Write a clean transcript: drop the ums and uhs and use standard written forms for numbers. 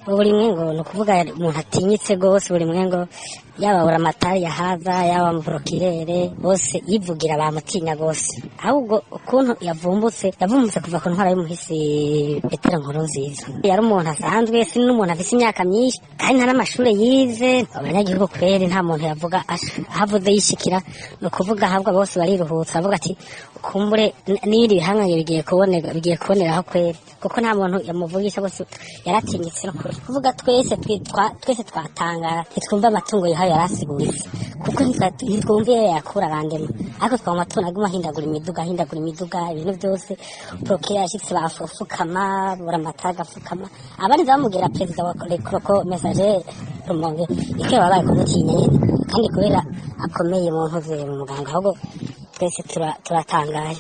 Buri mwengo ni ukuvuga umuntu atinyitse rwose. Buri mwengo, yaba buramatari yahaza, yaba muprokirere, bose yivugira bamutinya rwose. Ahubwo ukuntu yavumbutse, yavumbutse kuva ku ntwara y'umuhisi Petero Nkurunziza. Yari umuntu asanzwe, si n'umuntu afise imyaka myinshi, kandi nta n'amashure yize. Abanyagihugu kweri nta muntu yavuga ahavuze yishikira. Ni ukuvuga ahabwa bose bariruhutsa, bavuga ati kumbure n'ibindi bihangange bigiye kuboneka, bigiye kuboneraho kweri, kuko nta muntu yamuvugisha, bose yaratinyitse. No kuri kuvuga twese twese twatangara, ntitwumva amatungo yahaye yarasiguritse, kuko ntitwumva iyo yakura arandema. Ariko twaba tubona aguma ahindagura imiduga, ahindagura imiduga, ibintu byose. Procureur yashitse bafukama, buramatari agafukama, abandi bamubwira perezida wa Rekroko Messager Rumonge icyo babaye kumutinya nyene, kandi kubera akomeye mu ntuze mu muganga. Ahubwo twese turatangaye.